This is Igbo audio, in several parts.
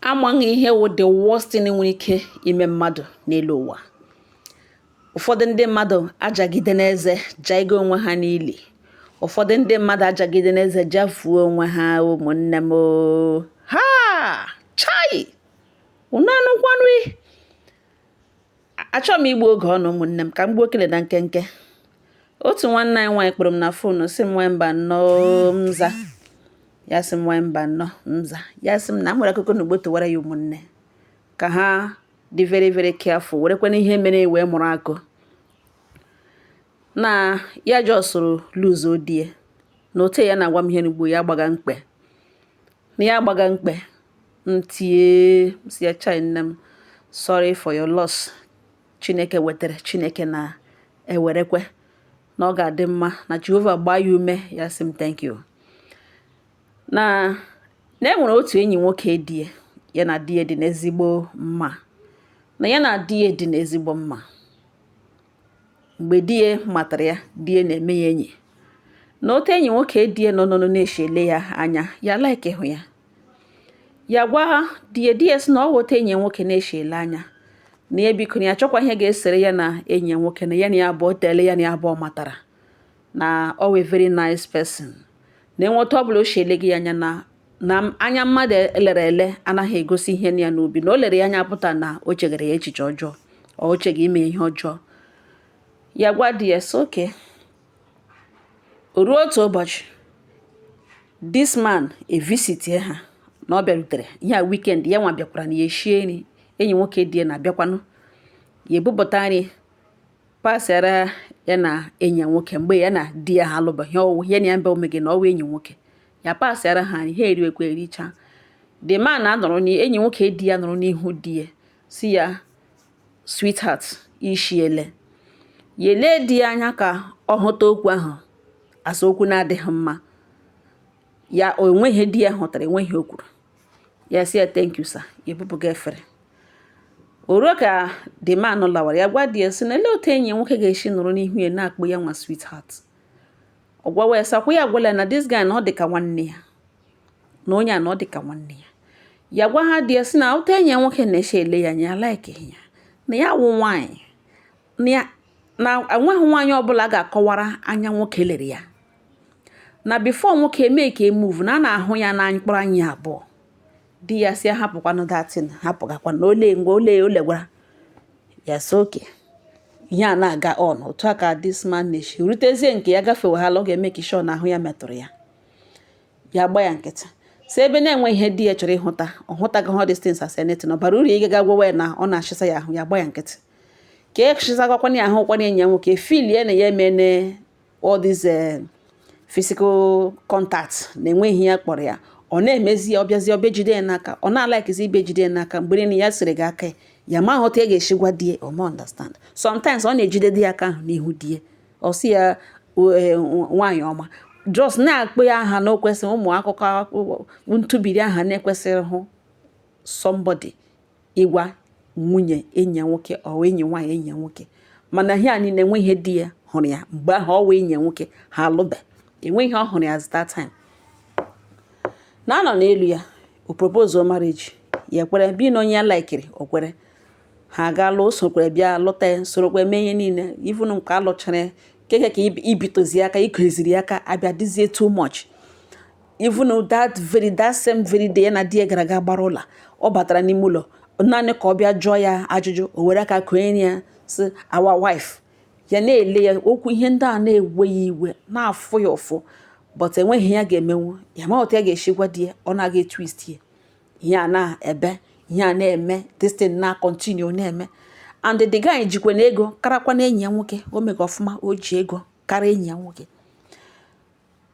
Amaghị ihe wụ the worst thing nwere ike ime mmadụ n'elu ụwa. Ụfọdụ ndị mmadụ ajagide n'eze jaiga onwe ha n'ili. Ụfọdụ ndị mmadụ ajagide n'eze jafuo onwe ha. Ụmụnne m, ha chai, unu anụkwanụ. Achọghị m igbu oge ọnụ, ụmụnne m, ka m gbuo okele na nkenke. Otu nwanne anyị nwaanyị kpọrọ m na phone, sị m nwee mba nnọọ mza. Ya sị m nwee mba nnọọ mza. Ya sị m na m nwere akụkọ na ugbo tụwara ya ụmụnne ka ha dị very very careful, werekwana ihe mere wee mụrụ akụ na ya jọsụrụ lose di ya na otu ya na-agwa m ihe n'ugbo ya gbaga mkpe na ya gbaga mkpe ntie si ya, "Chai, nne m, sorry for your loss. Chineke wetara, Chineke na-ewerekwe, na ọ ga-adị mma, na Jehova gbaa ya ume." Ya sị m thank you, na na e nwere otu enyi nwoke di ya, ya na di ya dị n'ezigbo mma, na ya na di ya dị n'ezigbo mma. Mgbe di ya matara ya, di ya na-eme ya enyi, na otu enyi nwoke di ya nọ nọ na-eshi ele ya anya, ya like ịhụ ya. Ya gwa di ya, di ya sị na ọ wụ otu enyi ya nwoke na-eshi ele anya, na ya biko, na ya achọkwa ihe ga-esere ya na enyi ya nwoke, na ya abụọ teele ya na ya abụọ matara, na ọ wụ very nice person, na enweta ọbụla o shi ele gị anya, na anya mmadụ elere ele anaghị egosi ihe ya n'obi, na o lere ya anya pụta na o chegara ya echiche ọjọọ, ọ o chega ime ihe ọjọọ. Ya gwa di ya sị okay. O ruo otu ụbọchị, this man evisitie ha, na ọ bịarutere ihe a weekend, ya nwa bịakwara na ya eshie nri. Enyi nwoke di ya na-abịakwanụ, ya ebupụta nri pasịara ya na enyi ya nwoke. Mgbe ya na di ya ha alụbeghị, ọwụ ya na ya mba omege na ọwụ enyi nwoke ya, pasịara ha nri, ha eriwekwa, ericha. The man anọrọ n enyi nwoke di ya nọrọ n'ihu di ya si ya, "Sweetheart, ishiele." Ya elee di ya anya ka ọ hụta okwu ahụ asa okwu na-adịghị mma. Ya o nweghị di ya hụtara, enweghị o kwuru. Ya sị ya, "Thank you, sir." Ya ebupụga efere. O ruo ka the man lawara, ya gwa di ya sị na elee otu enyi ya nwoke ga-esi nọrọ n'ihu ya na-akpọ ya nwa sweetheart. Ọ gwawa ya sị akwa ya agwala ya na this guy na ọ dị ka nwanne ya, na onye a na ọ dị ka nwanne ya. Ya gwa ha di ya sị na otu enyi ya nwoke na-esi ele ya anya, ya like ya, na ya wụ nwaanyị, na ya na enweghị nwaanyị ọbụla ga-akọwara anya nwoke lere ya, na before nwoke mee ka e move, na a na-ahụ ya na mkpụrụ anya abụọ. Di ya sị ya hapụkwanụ datin, hapụgakwa na ole ngwa ole ole gwara ya sị okay. Ihe a na-aga on otu a ka this man na-esi rutezie nke ya gafeweghala, ọ ga-eme ka sure na ahụ ya metụrụ ya. Ya gba ya nkịtị, si ebe na-enwe ihe di ya chọrọ ịhụta, ọ hụtaghị all these things as anything ọ bara uru ịga gwawa ya na ọ na-achịsa ya ahụ. Ya gba ya nkịtị ka e chịsagakwana ya ahụ kwana enyi ya nwoke feel ya na ya emene all these physical contact, na enweghị ya kpọrọ ya. Ọ na-emezi ya, ọ bịazie, ọbịa jide ya n'aka, ọ na-alikezi ibe jide ya n'aka mgbe niile. Ya sịrị gị aka ya ma ghọta ya ga-esi gwa di ya, ọ ma understand. Sometimes ọ na-ejide di ya aka ahụ n'ihu di ya, ọ sị ya nwaanyị ọma, just na-akpọ ya aha na o kwesịrị ụmụ akụkọ ntụbiri aha na-ekwesịrị hụ somebody ịgwa nwunye enyi ya nwoke ọ enyi nwaanyị enyi ya nwoke. Mana ihe a niile, enwe ihe di ya hụrụ ya mgbe ahụ ọ wụ enyi ya nwoke, ha alụbe, enwe ihe ọ hụrụ ya. At that time na anọ n'elu ya, o propose marriage, ya ekwere bi na onye ya likeiri, o kwere, ha gaa lụọ. O sokwere bịa lụta ya, sorokwe mee ihe niile, even nke alụchara keke ka ibitozi aka ikoziri aka abịa dịzie too much. Even that very, that same very day ya na di ya gara aga gbara ụlọ, ọ batara n'ime ụlọ naanị ka ọ bịa jụọ ya ajụjụ, o were aka konye ya sị, "Our wife." Ya na-ele ya okwu, ihe ndị a na-ewe ya iwe, na-afụ ya ụfụ, but enweghị ya ga-emenwu ya ma otu ya ga-esi gwa di ya. Ọ na-aga twist ya, ihe a na-ebe, ihe a na-eme, this thing na continue na-eme. And the guy jikwa na ego karakwa na enyi ya nwoke. O mega ọfụma, o ji ego karịa enyi ya nwoke.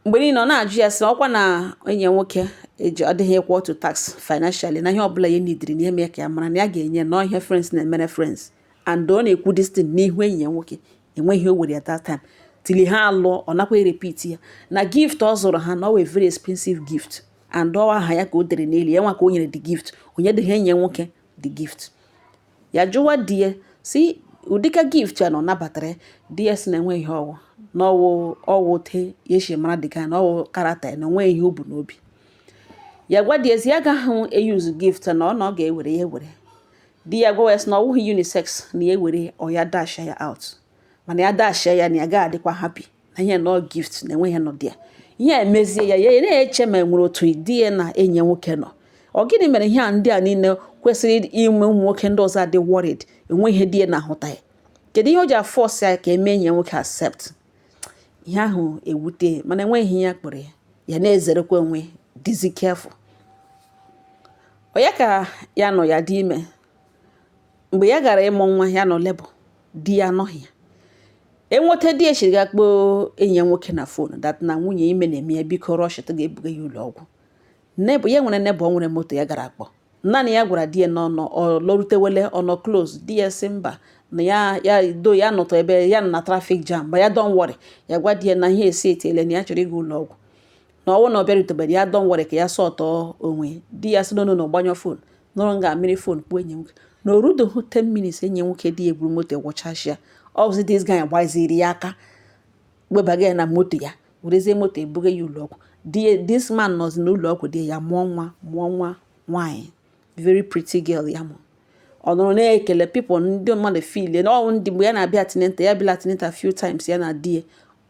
Mgbe niile ọ na-ajụ ya sị ọkwa na enyi ya nwoke eji ọ dịghị equal to tax financially, na ihe ọbụla ya nidiri na eme ka ya mara na ya ga-enye, na ihe friends na-emere friends. And ọ na-ekwu this thing n'ihu enyi ya nwoke, enweghị o were ya that time till ha alụọ. Ọ nakwa repeat ya na gift ọ zụrụ ha, na ọ wee very expensive gift, and ọ aha ya ka o dere n'elu ya, nwa ka o nyere the gift, onye dịghị enyi ya nwoke the gift. Ya jụwa di ya si ụdịka gift a na ọ nabatara ya. Di ya si na enweghị ihe ọwụ, na ọwụ ọwụ te ya esi mara the guy, na ọwụ character ya, na onweghị ihe o bu n'obi. Ya gwa di ya sị ya agaghị e-use gift, na ọ na ọ ga-ewere ya ewere. Di ya gwa ya sị na ọ wụghị unisex, na ya ewere ọ ya dash ya out, mana ya dash ya na ya gaghị adịkwa happy na ihe na ọ gift na enweghị nọ di ya. Ihe a emezie ya, ya na-eche ma enwere otu di ya na enyi ya nwoke nọ. Ọ gịnị mere ihe a ndị a niile kwesịrị ime ụmụ nwoke ndị ọzọ adị worried, enwe ihe di ya na-ahụta ya? Kedu ihe o ji a-force ya ka eme enyi ya nwoke accept? Ihe ahụ ewute, mana enweghị ihe ya kpọrọ ya. Ya na-ezerekwa onwe, dịzi careful. Ọ ya ka ya nọ ya dị ime. Mgbe ya gara ịmụ nwa, ya nọ labour, di ya anọghị ya. Enweta di ya chiri ga kpọọ enyi ya nwoke na phone that na nwunye ime na-eme ya, biko rush ga-ebuga ya ụlọ ọgwụ. Neighbour ya nwere, neighbour nwere moto, ya gara akpọ. Naanị ya gwara di ya na ọ ọ lọrutewele, ọ nọ close. Di ya sị mba, na ya ya do ya nọtọ ebe ya nọ na traffic jam, ma ya don't worry. Ya gwa di ya na ihe esi etiele, na ya chọrọ ịga ụlọ ọgwụ, na ọnwụ na ọ bịarutebere, ya don't worry, ka ya sort onwe. Di ya sị no, no, no, gbanyụọ phone, nọrọ nga mmiri phone kpuo enyi nwoke na o rudoghị 10 minutes, enyi nwoke di ya eburu moto gwọchashịa. Ọzi this guy gbaziri ya aka, webaga ya na moto ya, werezie moto ebuga ya ụlọ ọgwụ. Di this man nọzi n'ụlọ ọgwụ. Di ya mụọ nwa, mụọ nwa nwaanyị, very pretty girl. Ya mụ ọ nọrọ na-ekele people, ndị mmadụ feel na ọ ndị mgbe ya na-abịa antenatal, ya bịala antenatal few times, ya na di ya.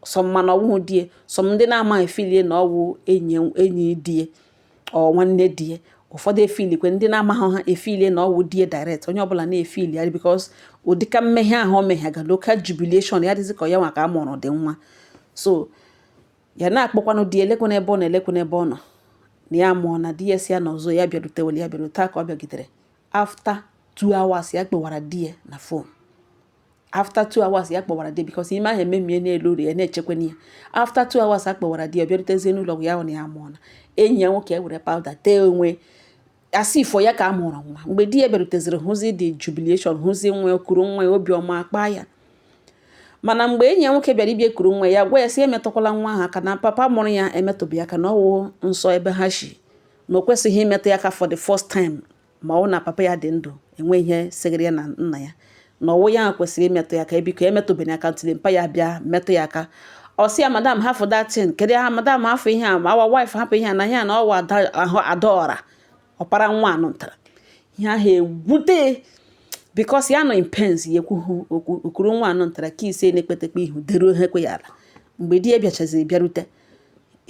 Some mana ọwụhụ di ya, some ndị na-amaghị feel na ọwụ enyi enyi di ya ọ nwanne di ya. Ụfọdụ e-feelikwe, ndị na-amaghị ha e-feelie na ọwụ di ya direct. Onye ọbụla na-e-feeli ya because ụdịka mmehie ahụ o mehie local jubilation ya dịzị ka ya nwa ka a mụrụ dị nwa. So ya na-akpọkwanụ di ya, elekwana ebe ọ nọ, elekwana ebe ọ nọ, na ya mụọ na di ya si ya na ọzọ ya bịarutewele, ya bịarute ka ọ bịagidere. After 2 hours ya kpọwara di ya na phone. After 2 hours ya kpọwara di ya, because ime ahụ ememie n'elu ụlọ ya na-echekwana ya. After 2 hours a kpọwara di ya, bịarutezie n'ụlọ ọgwụ, ya hụ na ya mụọ na enyi ya nwoke ewere powder tee onwe asị ifo ya ka a mụrụ nwa. Mgbe di ya bịaruteziri, hụzi the jubilation, hụzi nwa ya, kuru nwa ya, obiọma kpaa ya. Mana mgbe enyi ya nwoke bịara ịbịa ekuru nwa ya, gwa ya sị emetụkwala nwa ahụ aka, na papa mụrụ ya emetụbeghị aka, na ọwụ nsọ ebe ha shi, na o kwesịghị imetụ ya aka for the first time, ma ọ na papa ya dị ndụ, enwe ihe segịrị ya na nna ya, na ọwụ ya kwesịrị imetụ ya aka. Ebiko emetụbeghị aka ntụli mpa ya bịa metụ ya aka. Ọ sị ya, "Madam, hafụ that thing. Kedu ha, madam, hafụ ihe a. Our wife, hapụ ihe a, na ihe a na ọwụ ada ahụ adaọra ọpara nwa anụ ntara." Ihe ahụ egwute because ya nọ in pains. Ya ekwughị okwu, okuru nwa anụ ntara ka ise na-ekpetekpe ihu deruo ha ekwe ya ala. Mgbe di ya bịachaziri bịarute,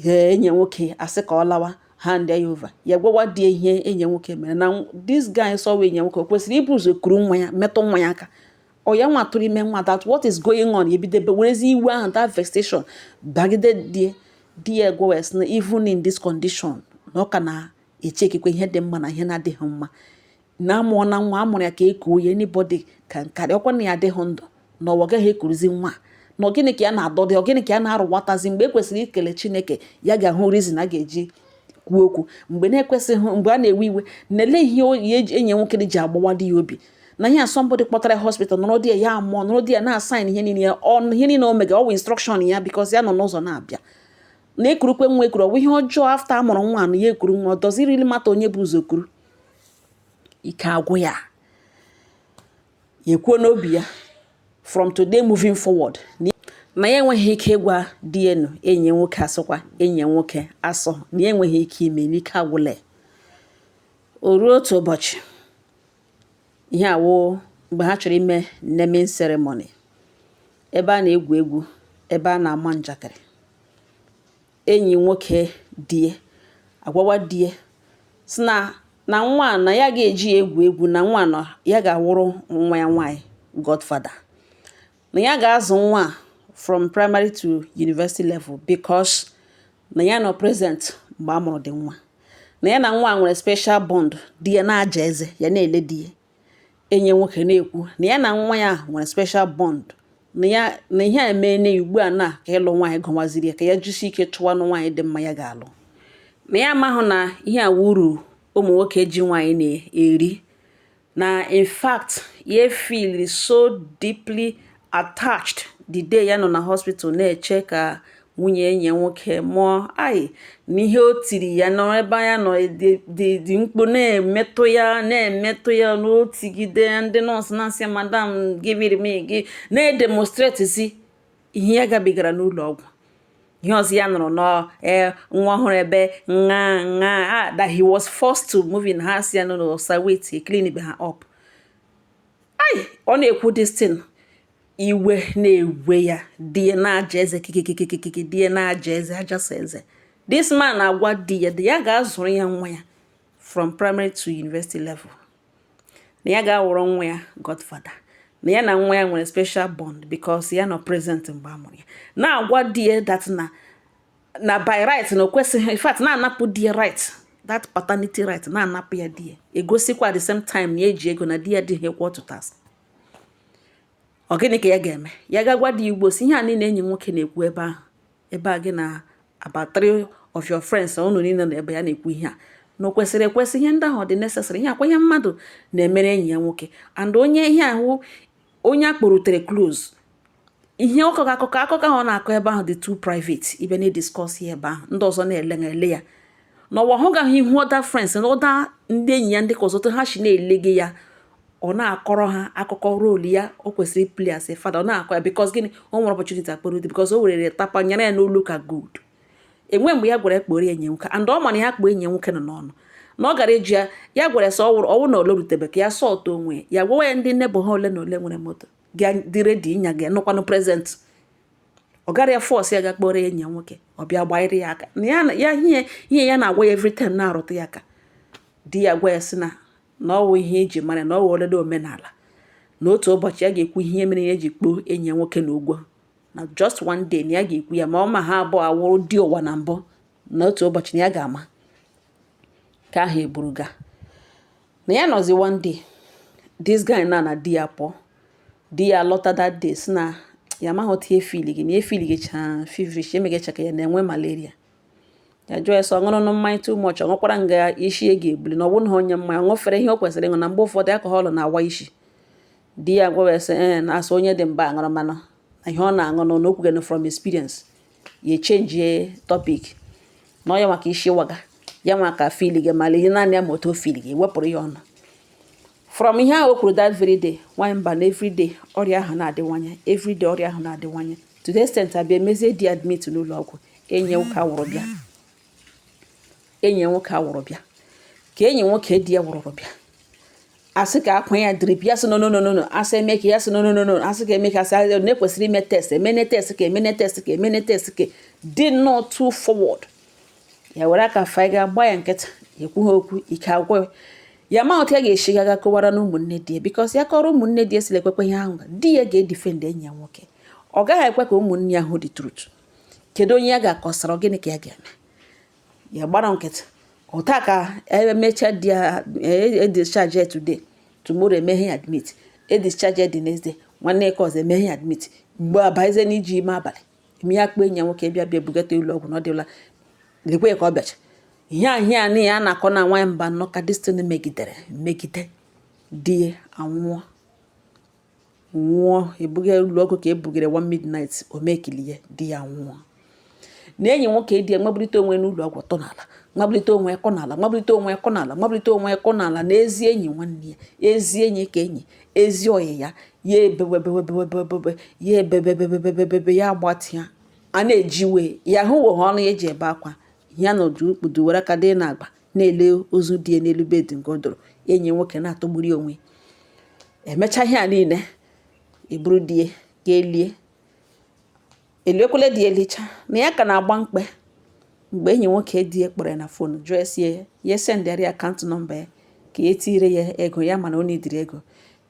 enyi nwoke asị ka ọ lawa, hand ya over. Ya gwawa di ya ihe enyi nwoke mere, na this guy sọwa enyi nwoke o kwesịrị ibu ụzọ kuru nwa ya, metụ nwa ya aka, ọ ya nwa tụrụ ime nwa, that what is going on. Ya ebido werezi iwe ahụ, that vexation, bagide di. Di ya gwawa ya sị na even in this condition, na ọ ka na-echekikwa ihe dị mma na ihe na-adịghị mma, na amụọ na nwa amụrụ ya ka ekuo ya, anybody ka nkarị ọkwa na ya adịghị ndụ, na ọwa gaghị ekuruzi nwa, na ọ gịnị ka ya na-adọdị, ọ gịnị ka ya na-arụwatazi. Mgbe e kwesịrị ikele Chineke, ya ga-ahụ reason a ga-eji kwuo okwu. Mgbe na-ekwesịghị, mgbe a na-ewe iwe, na-ele ihe enyi nwoke ji agbawa di ya obi, na ihe somebody kpọtara ya hospital, nọrọ di ya, ya amụọ, nọrọ di ya na-asign ihe niile ya, ọ ihe niile o mega, ọ wụ instruction ya, because ya nọ n'ụzọ na-abịa na ekurukwe nwa ekuru, ọ bụ ihe ọjọọ. After a mụrụ nwa na ya ekuru nwa, does it really matter onye bụ ụzọ kuru? Ike agwụ ya. Ya ekwuo n'obi ya, from today moving forward, na ya enweghị ike ịgwa di ya nụ enyi ya nwoke asụkwa enyi ya nwoke asọ, na ya enweghị ike ime, n'ike agwụla ya. O ruo otu ụbọchị, ihe awụ mgbe ha chọrọ ime naming ceremony, ebe a na-egwu egwu, ebe a na-ama njakịrị, enyi nwoke die agwawa die sị na nwa a na ya ga-eji ya egwu egwu, na nwa na ya ga-awụrụ nwa ya nwaanyị godfather, na ya ga-azụ nwa a from primary to university level, because na ya nọ present mgbe a mụrụ dị nwa, na ya na nwa a nwere special bond. Di ya na-aja eze, ya na-ele di ya. Enyi nwoke na-ekwu na ya na nwa ya nwere special bond, na ya na ihe a emeela ugbu a na ka ịlụ nwaanyị gụwaziri ya, ka ya jisie ike chụwanụ nwaanyị dị mma ya ga-alụ. Na ya amahụ na ihe a uru ụmụ nwoke ji nwaanyị na-eri, na in fact ya feel so deeply attached the day ya nọ na hospital na-eche ka nwunye enyi ya nwoke mụọ ai, na ihe o tiri ya nọ ebe ya nọ dị mkpu na-emetụ ya, na-emetụ ya n'otigide. Ndị nọọsụ na-asị, "Madam, give it me." Gị na-edemonstrate si ihe ya gabigara n'ụlọ ọgwụ. Ihe ọzọ ya nụrụ nọ ee, nwa ọhụrụ ebe nga nga, ah, that he was forced to move in. Ha si ya, "No, no, sir, wait, clean be ha up." Ai, ọ na-ekwu this thing, iwe na-ewe ya. Di ya na-aja eze kikikikikiki, di ya na-aja eze, ajasa eze. This man na-agwa di ya, di ya ga-azụrụ ya nwa ya from primary to university level, na ya ga-awụrụ nwa ya godfather, na ya na nwa ya nwere special bond because ya nọ present mgbe a mụrụ ya. Na-agwa di ya that na by right na o kwesịghị, in fact, na-anapụ di ya right, that paternity right, na-anapụ ya. Di ya egosikwa at the same time na eji ego na di ya adịghị equal to task. Ọ gịnị ka ya ga-eme? Ya ga-agwa di ya ugbo si ihe a niile enyi nwoke na-ekwu ebe ahụ, ebe a gị na about three of your friends unu niile nọ ebe ya na-ekwu ihe a, na o kwesịrị ekwesị? Ihe ndị ahụ ọ dị necessary? Ihe akwa ihe mmadụ na-emere enyi ya nwoke and onye ihe ahụ onye a kpọrutere close, ihe ọkọkọ akụkọ ahụ ọ na-akọ ebe ahụ dị too private ibe na-ediscuss ya ebe ahụ, ndị ọzọ na-ele na ele ya n'ụwa hụgaghị ihu other friends na other ndị enyi ya ndị ka ọzọ ha si na-elege ya. Ọ na-akọrọ ha akụkọ role ya o kwesịrị play as a father. Ọ na-akọ ya because gịnị? O nwere opportunity akpọrọ di because o were tapa nyere ya n'olu ka good. Enwe mgbe ya gwara ya kpọrọ enyi nwoke, and ọ ma na ya kpọọ enyi nwoke nọ n'ọnụ na ọ gara eji ya. Ya gwara sọ ọwụ na olorutebe ka ya sọtụ onwe ya, gwawa ya ndị neighbour ha ole na ole nwere moto ga dị ready ịnya ga nọkwanụ present. Ọ gara ya force ya ga kpọrọ enyi ya nwoke, ọ bịa gbanyere ya aka na ya ya ihe ya na-agwa ya every time na-arụtụ ya aka. Di ya gwa ya sị na ọ wụ ihe eji mara, na ọ wụ olele omenala, na otu ụbọchị ya ga-ekwu ihe mere ya eji kpoo enyi ya nwoke na ụgwọ, na just one day na ya ga-ekwu ya, ma ọ ma ha abụọ awụrụ di ụwa na mbụ, na otu ụbọchị na ya ga-ama ka ahụ eburuga na ya nọzi. One day this guy na di ya pụọ, di ya lọta that day, si na ya amaghị otu efili gị na efili gị cha feverish, emegecha ka ya na-enwe malaria. Ya jụọ ya sị ọ ṅụrụ mmanya too much, ọ ṅụkwara nga isi e ga-ebuli, na ọ bụrụ na onye mmanya ọ ṅụfere ihe o kwesịrị ịṅụ, na mgbe ụfọdụ alcohol na-awa isi. Di ya gwa ya sị ee, na asị onye dị mba aṅụrụ, mana na ihe ọ na-aṅụ nọ na okwugene from experience. Ya echangie topic na ọ ya maka isi waga ya maka fili gị mala ihe naanị ya, ma otu o fili gị wepụrụ ya ọnụ from ihe ahụ o kwuru that very day. Nwanyị mba, na everyday ọrịa ahụ na-adịwanye, everyday ọrịa ahụ na-adịwanye, to the extent abịa emezie di admit n'ụlọ ọgwụ. Enyi nwoke awụrụ bịa, enyi nwoke awụrụ bịa, ka enyi nwoke di ya wụrụrụ bịa, asị ka akwa ya drip, ya sị no, no, no, no, no. Asị eme ka ya sị no, no, no, no. Asị ka eme ka asị na ekwesịrị ime test, emene test, ka emene test, ka emene test, ka dị nnọọ too forward. Ya were aka fa ga gba ya nkịtị, ekwu ha okwu ike agwụ ya, ma otu ya ga-esi gaga kọwara na ụmụnne di ya, because ya kọrọ ụmụnne di ya sịrị ekwekwe ihe ahụ, di ya ga-edefend enyi ya nwoke, ọ gaghị ekwe ka ụmụnne ya hụ the truth. Kedu onye ya ga-akọsara? Gịnị ka ya ga-eme? Ya gbara nkịtị ụta ka emechaa di ya e discharge today, tomorrow emeghe ya admit, e discharge the next day, nwanne nke ọzọ emeghe ya admit. Mgbe abazie n'iji ime abalị eme ya kpọọ enyi ya nwoke bịa bịa bugata ụlọ ọgwụ na ọ dịla lekwe ka ọ bịacha. Ihe a niile a na-akọ na nwaanyị mba nnọọ ka destiny megidere megide di ya anwụọ, nwụọ. Ebuga ụlọ ọgwụ ka ebugere one midnight, o mekilie di ya nwụọ. Na enyi nwoke di ya nwabulite onwe n'ụlọ ọgwụ, tọ n'ala, nwabulite onwe kọ n'ala, nwabulite onwe kọ n'ala, nwabulite onwe kọ n'ala, na ezi enyi nwanne ya, ezi enyi ka enyi, ezi ọyị ya. Ya ebewe bewe bewe bewe bewe, ya ebebe bebe bebe bebe, ya agbatịa a na-eji wee ya hụ ha ọnụ ya eji ebe akwa ya nọdụ ukpudu were aka dị n'agba na-ele ozu di ya n'elu bed nke o doro. Enyi nwoke na-atọgburi onwe. Emecha ihe a niile, eburu di ya ga elie, eliekwele di ya elicha, na ya ka na-agba mkpe mgbe enyi nwoke di ya kpọrọ ya na phone, jụọ esi ya, ya sendịara ya account number ya ka e tinyere ya ego ya, mana o nidiri ego.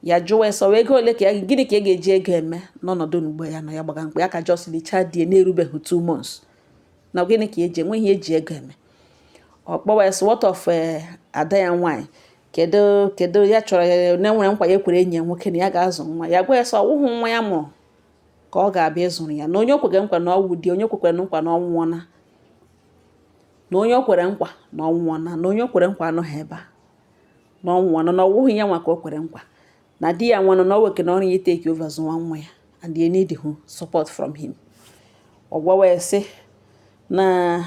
Ya jụwa ya sọwa ego ole ka ya, gịnị ka ị ga-eji ego eme n'ọnọdụ ugbu ya nọ ya gbaga mkpe ya ka just lichaa di ya na-erubeghị 2 months, na gịnị ka eji enweghị eji ego eme? Ọ kpọwa ya sị, what of ada ya nwaanyị? Kedu ya chọrọ ya na enwere nkwa ya ekwere enyi ya nwoke na ya ga-azụ nwa ya. Gwa ya sị ọwụhụ nwa ya mụrụ ka ọ ga-abịa ịzụrụ ya, na onye o kwere nkwa na ọwụ di, onye o kwekwere nkwa na ọ nwụọna, na onye o kwere nkwa na ọ nwụọna, na onye o kwere nkwa anọghị ebe a, na ọ nwụọna, na ọwụghị ya nwa ka o kwere nkwa, na di ya nwanụ na ọ weke na ọrụ ya take over zụwa nwa ya, and they need him support from him. Ọ gwawa ya sị na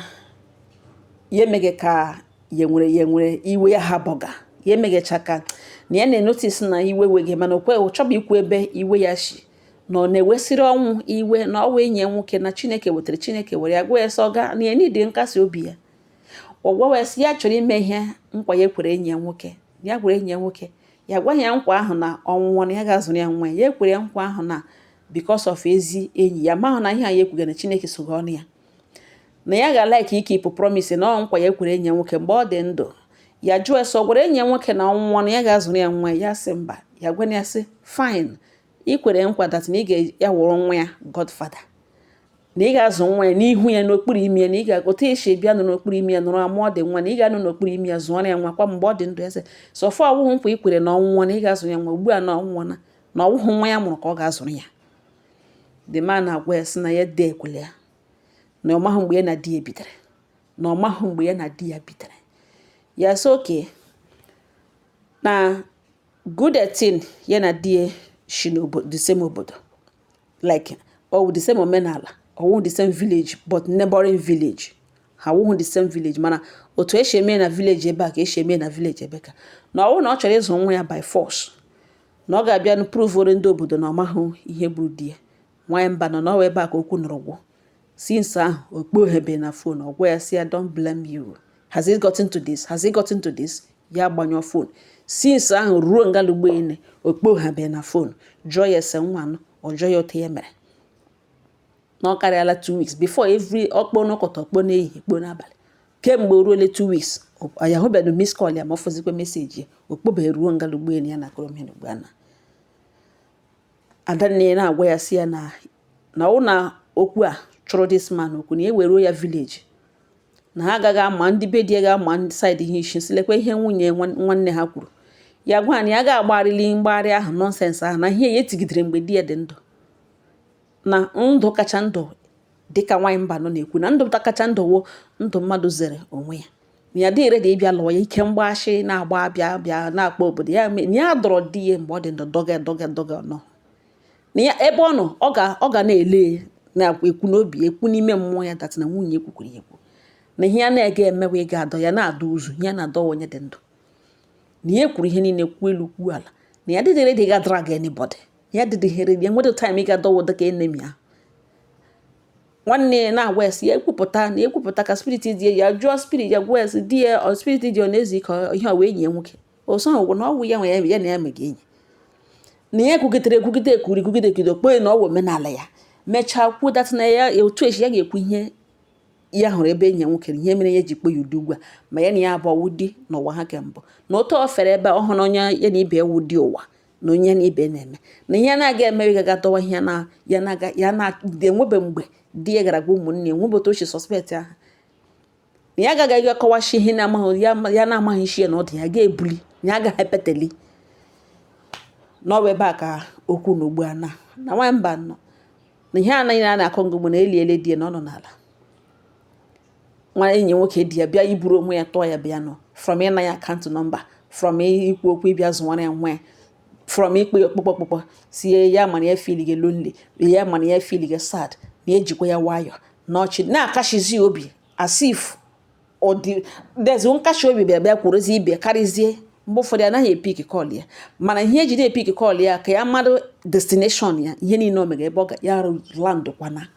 ya emeghị ka ya nwere iwe ya ha bọga ya emeghecha ka na ya na-enotice na iwe weghị, mana o kwe ọ chọbụ ikwu ebe iwe ya shi, na Na ọ na-ewesịrị ọnwụ iwe na ọwụ enyi ya nwoke na Chineke wetara, Chineke were ya. Gwa ya sị ọ ga na ya need nkasi obi ya. Ọ gwawa ya sị ya chọrọ ime ihe nkwa ya ekwere enyi ya nwoke. Ya gwara enyi ya nwoke, ya gwaghị ya nkwa ahụ na ọnwụnwa na ya ga-azụrụ ya nwa ya. Ya ekwere ya nkwa ahụ na because of ezi enyi ya ma ahụ na ihe a ya ekwuga na Chineke sogo ọnụ ya, na ya ga-like ikeep promise na ọ nkwa ya ekwere enyi ya nwoke mgbe ọ dị ndụ. Ya jụọ ya sị ọ gwara enyi ya nwoke na ọnwụnwa na ya ga-azụrụ ya nwa ya. Ya sị mba. Ya gwa ya sị fine, ị kwere nkwa that na ị ga-ya wụrụ nwa ya godfather, na ị ga-azụ nwa ya n'ihu ya, n'okpuru imi ya, na ị ga otu esi bịa nọ n'okpuru imi ya nọrọ amụọ dị nwa, na ị ga-anọ n'okpuru imi ya zụọrọ ya nwa kwa mgbe ọ dị ndụ. Ya sị so far ọwụhụ nkwa ị kwere na ọnwụnwa na ị ga-azụ ya nwa, ugbu a na ọnwụnwa na ọwụhụ nwa ya mụrụ ka ọ ga-azụrụ ya. The man na-agwa ya sị na ya de ekwele ya, na ọ mahụ mgbe ya na di ya bidoro, na ọ mahụ mgbe ya na di ya bidoro. Ya sị okay, na good thing ya na di ya shi n'obodo, the same obodo, like ọ the same omenala, ọwụ the same village but neighboring village. Ha wụhụ the same village, mana otu esi eme na village ebe a ka esi eme na village ebe ka na ọwụ na ọ chọrọ ịzụ nwa ya by force, na ọ ga-abịa n prove ndị obodo na ọ mahụ ihe gburu di ya. Nwaanyị mba nọ n'ọwa ebe a ka okwu nọrọ gwụ. Since ahụ okpoghebe na phone. Ọ gwa ya sị ya, "Don't blame you. Has it gotten to this? Has it gotten to this?" Ya gbanyụọ phone. Since ahụ ruo ngalugbo ene, okpoghebe na phone. Jụọ ya ese nwa anọ, ọ jụọ ya otu ya mere na ọ karịala 2 weeks before every ọkpọ n'ụkọta, ọkpọ n'ehihie, kpọ n'abalị. Kemgbe o ruole 2 weeks, ya ahụbeghị miss call ya, ma ọ fọzikwa message ya, okpobeghị ruo ngalugbo ene. Ya na akọrọ m ugbu a na adanne ya na-agwa ya sị ya na ọ na okwu a chụrụ this man okwu na eweruo ya village, na ha agaghị ama ndị be di ya ga-ama side ihe isi si lekwa ihe nwunye nwanne ha kwuru. Ya gwa na ya ga-agbagharịli mgbagharị ahụ, nonsense ahụ, na ihe ya etigidere mgbe di ya dị ndụ, na ndụ kacha ndụ, dịka nwaanyị mba nọ na-ekwu, na ndụ kacha ndụ wụ ndụ mmadụ zere onwe ya, na ya dịghị ready ịbịa lụọ ya ike mgbaghachi na-agba bịa bịa na-akpọ obodo ya na ya dọrọ di ya mgbe ọ dị ndụ, dọga dọga dọga nọ na ya ebe ọ nọ, ọ ga na-ele na-ekwu n'obi, ekwu n'ime mmụọ ya that na nwunye ekwukwere ya ekwu na ihe ya na-ega emewe ịga adọ ya na-adọ ụzụ ihe ya na-adọ onye dị ndụ, na ya kwuru ihe niile, kwuo elu, kwuo ala, na ya dịdị ready ga drag anybody, ya dịdị ready, enweghị time ịga dọwo dịka enemy ahụ. Nwanne ya na-agwa ya sị ya ekwupụta na ekwupụta ka spirit di ya jụọ spirit ya, gwa ya sị di ya ọ spirit di ọ na-ezu ike ihe ọ wee enyi ya nwoke ọsọ ọgwụ na ọwụ ya nwe ya, ya na ya mega enyi, na ya ekwugidere ekwugide ekwuri ekwugide ekwugide kpee na ọ wụ omenala ya. Mechaa kwuo that na ya otu esi ya ga-ekwu ihe ya hụrụ ebe enyi ya nwoke, ihe mere ya ji kpọ ya ụdị ugbu a, ma ya na ya abụọ wụ di n'ụwa ha kembụ, na otu o fere ebe ọ hụrụ onye ya na ibe ewu di ụwa na onye na ibe na-eme na ihe na-aga eme gaga dọwa ihe na ya na-aga ya na enwebe mgbe di ya gara gwa ụmụnne ya, enwebe otu o si suspect ahụ na ya agaghị akọwachi ihe na-amaghị ya, ya na-amaghị isi ya na ọ dị ya ga-ebuli na ya agaghị epeteli n'ọwa ebe a ka okwu na ugbu a na nwaanyị mba nọ na ihe anaghị a na-akọ ngụgbu na eliele di ya na ọ nọ n'ala. Nwa enyi nwoke di ya bịa iburu onwe ya tụọ ya bịa nọ from ịna ya account number, from ikwu okwu ịbịa zụwara ya nwa ya, from ikpe ya ọkpụkpọ ọkpụkpọ sie ya mana ya feel gị lonely, ya mana ya feel gị sad, na ejikwa ya nwayọ na ọchị na-akashizi obi as if ọ dị there's nkashi obi bịa bịa kwurozi ibe karịzie. Mgbe ụfọdụ anaghị epick call ya, mana ihe ejide epick call ya ka ya mmadụ destination ya, ihe niile o mere ebe ọ ga ya land kwana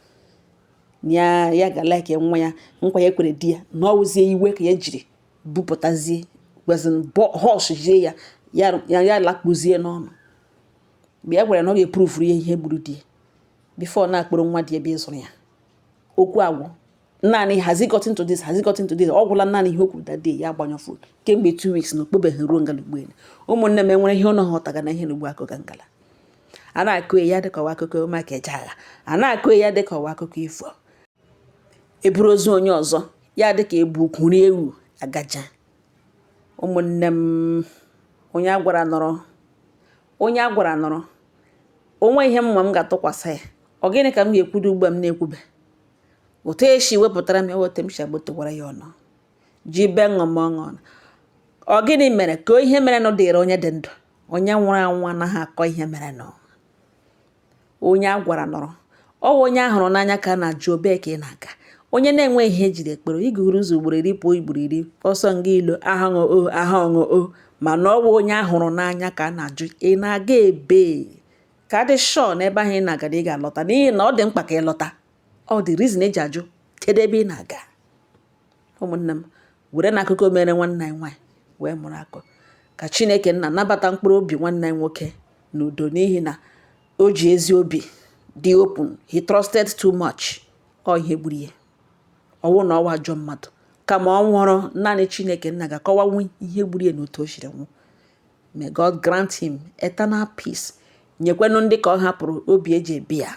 ya, ya ga like nwa ya nkwa ya kwere di ya na ọ wụzie iwe ka ya jiri bupụtazie kwesịrị horse jie ya ya ya lakpuzie n'ọnụ mgbe ya gwara na ọ ga-eprove ya ihe gburu di ya before na-akpọrọ nwa di ya bịa ịzụrụ ya. Okwu agwụ naanị, "Has he gotten to this? Has he gotten to this?" Ọ gwụla naanị ihe o kwuru that day. Ya agbanyụ phone kemgbe 2 weeks na okpobeghị ruo ngala ugbu elu. Ụmụnne m, enwere ihe ụnụ ghọtaga na ihe n'ugbu akụkọ ngala a na-akụ ya dịka ọwa akụkọ maka eje agha a na-akụ ya dịka ọwa akụkọ ifo, eburu ozu onye ọzọ ya dịka ebu kwuri ewu agaja. Ụmụnne m, onye a gwara nọrọ, onye a gwara nọrọ onwe ihe mma m ga-atụkwasị ya. Ọ gịnị ka m ga-ekwudo ugbu a m na-ekwube otu esi wepụtara m ya, otu m si agbotowara ya ọnụ ji be ṅụm ọṅụ. Ọ gịnị mere ka ihe mere nụ dịrị onye dị ndụ, onye nwụrụ anwụ anaghị akọ ihe mere nụ. Onye a gwara nọrọ, ọ bụ onye a hụrụ n'anya ka a na-ajụ obee ka ị na-aga. Onye na-enweghị ihe ejiri ekpere iguru ụzọ ugboro 10 pụọ ugboro 10 ọsọ nga ilo ahụṅụ o ahụṅụ o, mana ọ bụ onye a hụrụ n'anya ka a na-ajụ ị na-aga ebe. Ka Ka adị sure na ebe ahụ ị na-aga na ị ga-alọta, n'ihi na ọ dị mkpa ka ị lọta. Ọ dị reason eji ajụ kedu ebe ị na-aga. Ụmụnne m, were na akụkọ mere nwanne anyị nwaanyị wee mụrụ akọ. Ka Chineke nna nabata mkpụrụ obi nwanne anyị nwoke n'udo, n'ihi na o ji ezi obi dị open. He trusted too much. Ọ ihe gburu ya. Ọwụ na ọwa ajọ mmadụ, kama ọ nwụrụ. Naanị Chineke nna ga-akọwanwu ihe gburu ya na otu o siri nwụ. May God grant him eternal peace. Nyekwenụ ndị ka ọ hapụrụ obi eji ebi ya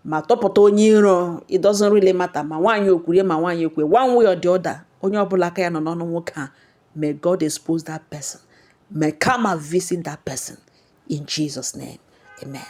ma tọpụta onye iro. It doesn't really matter ma nwaanyị okwurie ma nwaanyị ekwe. One way or the other, onye ọbụla aka ya nọ n'ọnụ nwoke a, may God expose that person. May karma visit that person in Jesus' name, amen.